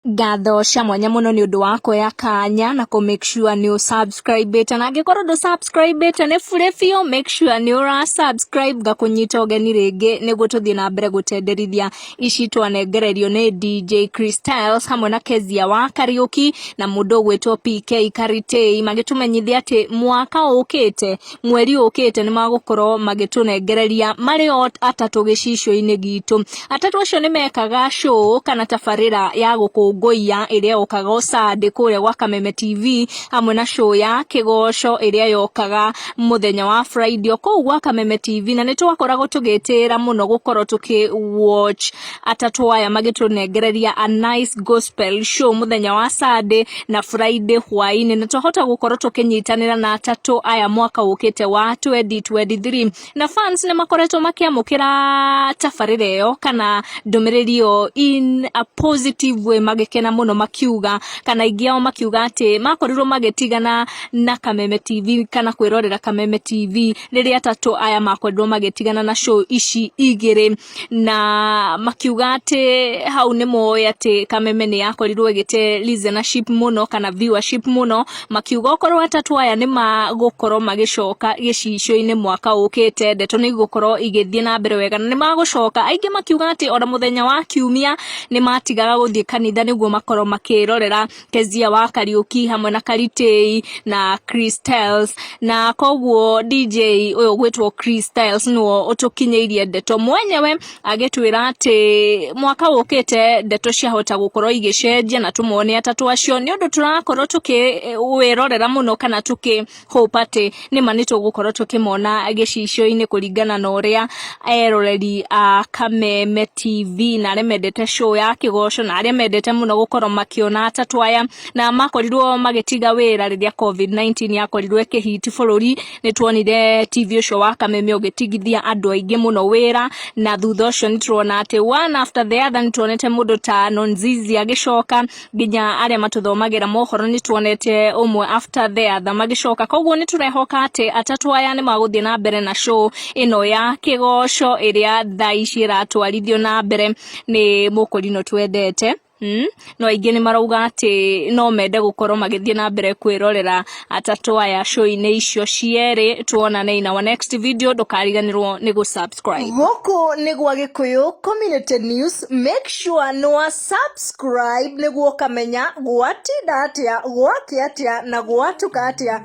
Ngatho cia mwanya muno ni undu wa kuoya kanya na ku make sure ni usubscribĩte, na angĩkorwo ndũ subscribĩte nĩ bure biũ, make sure nĩ ũra subscribe. Ngakũnyita ũgeni rĩngĩ nĩguo tũthiĩ na mbere gũtenderithia ici twanengererio nĩ DJ Christels hamwe na Kezia wa Kariuki na mũndũ ũgwĩtwo PK Karitei, magĩtũmenyithia atĩ mwaka ũkĩte, mweri ũkĩte, nĩ magũkorwo magĩtũnengereria marĩ o atatũ gĩcicio-inĩ gitũ. Atatũ acio nĩ mekaga show kana tabarĩra ya gũkũngũiya ĩrĩa yokaga o Sunday kũrĩa gwa Kameme TV, hamwe na show ya kĩgoco ĩrĩa yokaga mũthenya wa Friday o kũu gwa Kameme TV, na nĩ twakoragwo tũgĩtĩĩra mũno gũkorwo tũkĩ watch atatũ aya magĩtũnengereria a nice gospel show mũthenya wa Sunday na Friday hwaĩ-inĩ. Na twahota gũkorwo tũkĩnyitanĩra na atatũ aya mwaka ũkĩte wa 2023, na fans nĩ makoretwo makĩamũkĩra tabarĩra ĩyo kana ndũmĩrĩri ĩyo in a positive way, magĩkena mũno makiuga, kana aingĩ ao makiuga atĩ makorirwo magĩtigana na Kameme TV kana kwĩrorera Kameme TV rĩrĩa atatũ aya makorirwo magĩtigana na show ici igĩrĩ, na makiuga atĩ hau nĩ moĩ atĩ Kameme nĩ yakorirwo ĩgĩte listenership mũno kana viewership mũno. Makiuga okorwo atatũ aya nĩ magũkorwo magĩcoka gĩcicio-inĩ mwaka ũkĩte, ndeto nĩ igũkorwo igĩthiĩ na mbere wega na nĩ magũcoka. Aingĩ makiuga atĩ ona mũthenya wa Kiumia nĩ matigaga gũthiĩ kanitha nĩguo makorwo makĩrorera Kezia wa Kariuki hamwe na Karitei na Christels. Na koguo DJ ũyũ gwĩtwo Christels nĩwe ũtũkinyĩirie ndeto mwenyewe, agĩtwĩra atĩ mwaka ũkĩte ndeto ciahota gũkorwo igĩcenjia na tũmone atatũ acio, nĩ ũndũ tũrakorwo tũkĩwĩrorera mũno kana tũkĩ hope atĩ nĩma nĩ tũgũkorwo tũkĩmona gĩcicio-inĩ, kũringana na ũrĩa eroreri a Kameme TV na arĩa mendete show ya kĩgoco na arĩa mendete mũno gũkorwo makĩona atatũ aya. Na makorirwo magĩtiga wĩra rĩrĩa COVID-19 yakorirwo ĩkĩhiti bũrũri. Nĩ tuonire TV ũcio wa Kameme ũgĩtigithia andũ aingĩ mũno wĩra, na thutha ũcio nĩ tũrona atĩ one after the other nĩ tuonete mũndũ ta Nonzizi agĩcoka, nginya arĩa matũthomagĩra mohoro nĩ tuonete ũmwe after the other magĩcoka. Koguo nĩ tũrehoka atĩ atatũ aya nĩ magũthiĩ na mbere na show ĩno ya kĩgoco ĩrĩa thaa ici ĩratwarithio na mbere nĩ mũkũrinũ twendete. No aingĩ nĩ marauga atĩ no mende gũkorwo magĩthiĩ na mbere kwĩrorera atatũ aya show-inĩ icio cierĩ. Tuonane in our next video, ndũkariganĩrwo nĩ gũ-subscribe. Gũkũ nĩ gwa Gĩkũyũ Community News. Make sure nĩ wa subscribe nĩguo ũkamenya gwatinda atĩa, gwakĩa atĩa na gwatuka atĩa.